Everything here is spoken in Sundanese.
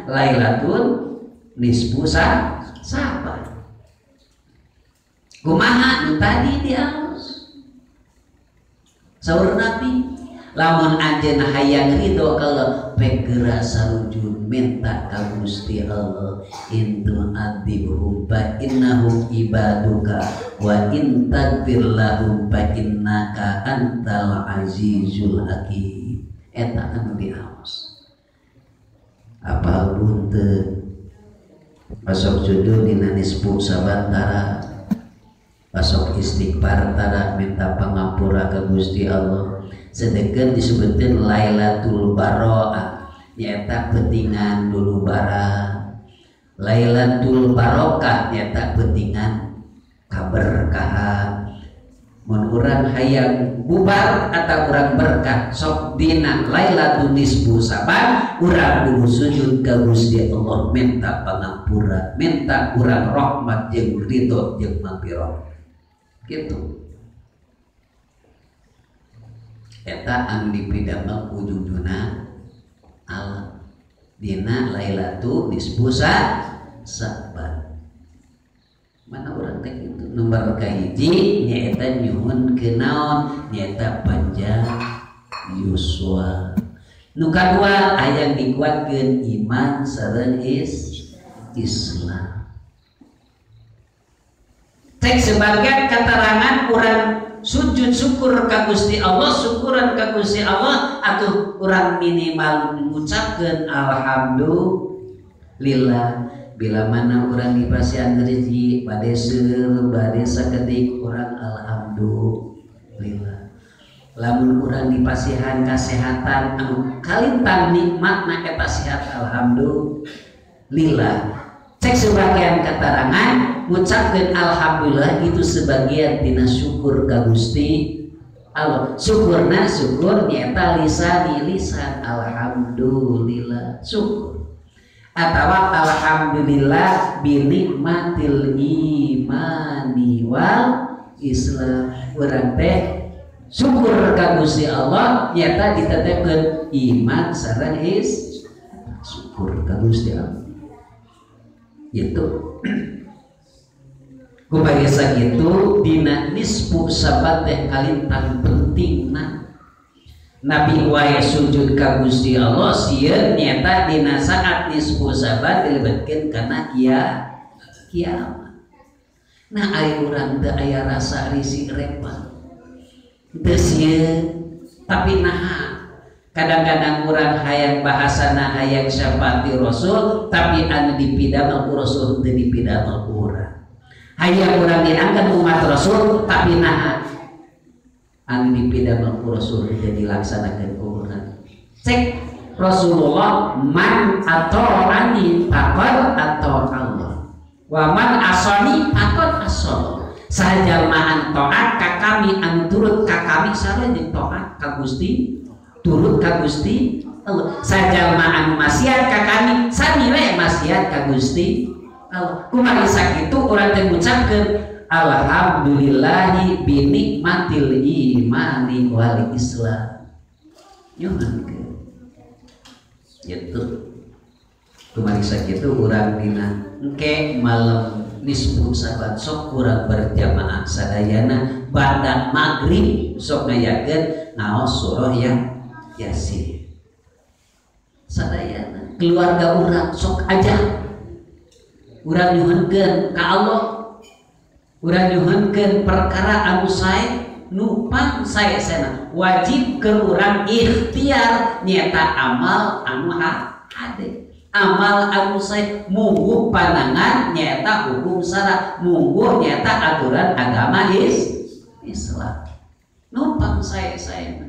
Lailatul Nisfu Sa'ban. Kumaha nu tadi diaos saur Nabi, lamun anjeun hayang ridho kalau pegera sarujud minta ka Gusti Allah, in tu'adzibhum fa innahum ibaduka wa in taghfir lahum fa innaka antal azizul hakim. Eta anu diaos. Apal teu pasok judul dina nisfu Sa'ban tara, pasok istighfar tara, minta pangampura ka Gusti Allah. Sedengkeun disebutkeun Lailatul Baroah, nyaeta peutingan dulu bara. Lailatul Barokah nyaeta peutingan kaberkahan. Mun urang hayang bubar atau urang berkah sok dina Lailatul Nisfu Sa'ban urang kudu sujud ka Gusti Allah minta pangampura, minta urang rahmat jeung ridho jeung magfirah. Gitu. Eta anu dipidamel ku junjungan Allah dina Lailatul Nisfu Sa'ban. Mana urang teh kitu nomor kahiji nyaeta nyuhun kenaon nyaeta panjang yuswa. Nu kadua hayang dikuatkeun iman sareng Islam. Cek sebagian keterangan urang sujud syukur ka Gusti Allah, syukuran ka Gusti Allah atuh urang minimal ngucapkeun alhamdulillah. Bila mana urang dipasihan rezeki bade seueur bade sakedik urang alhamdulillah. Lamun urang dipasihan kasehatan anu kalintang nikmatna eta sehat alhamdulillah. Cek sebagian keterangan ngucapkeun alhamdulillah itu sebagian tina syukur ka Gusti Allah. Syukurna syukur nyaeta lisan lisan alhamdulillah syukur. Atawa alhamdulillah binikmatil imani wal Islam. Urang teh syukur ka Gusti Allah nyaeta ditetepkeun iman sareng is syukur ka Gusti Allah. Gitu. Kumaha sakitu dina nisfu Sa'ban teh kalintang pentingna. Nabi wae sujud ka Gusti Allah sieun nyaeta dina saat nisfu Sa'ban dilebetkeun kana kiamat. Nah ari urang teu aya rasa risih repot. Teu sieun tapi naha kadang-kadang urang hayang bahasana hayang syafaati Rasul tapi anu dipidamel ku Rasul teu dipidamel ku urang. Hayang urang diangkat umat Rasul tapi naha anu dipidamel ku Rasul teu dilaksanakeun ku urang. Cek Rasulullah man ata'ani faqad ata'a Allah wa man asani faqad asala. Sajalmaan taat ka kami anu turut ka kami sareng jeung taat ka Gusti, turut ka Gusti Allah. Sajalma anu maksiat ka kami sami we maksiat ka Gusti Allah. Kumaha sakitu urang teh ngucapkeun alhamdulillahi binikmatil imani wal Islam. Nyuhunkeun. Gitu. Kumaha sakitu urang dina engke malam nisfu Sa'ban sok urang berjamaah sadayana ba'da maghrib sok ngayakeun ngaos surah ya Yasin. Sadayana keluarga urang sok aja urang nyuhunkeun ka Allah, urang nyuhunkeun perkara anu sae nu pang sae-saena wajib ke urang ikhtiar nyaeta amal anu hade, amal anu sae mungguh panangan nyaeta hukum syara, mungguh nyaeta aturan agama Islam nu pang sae-saena.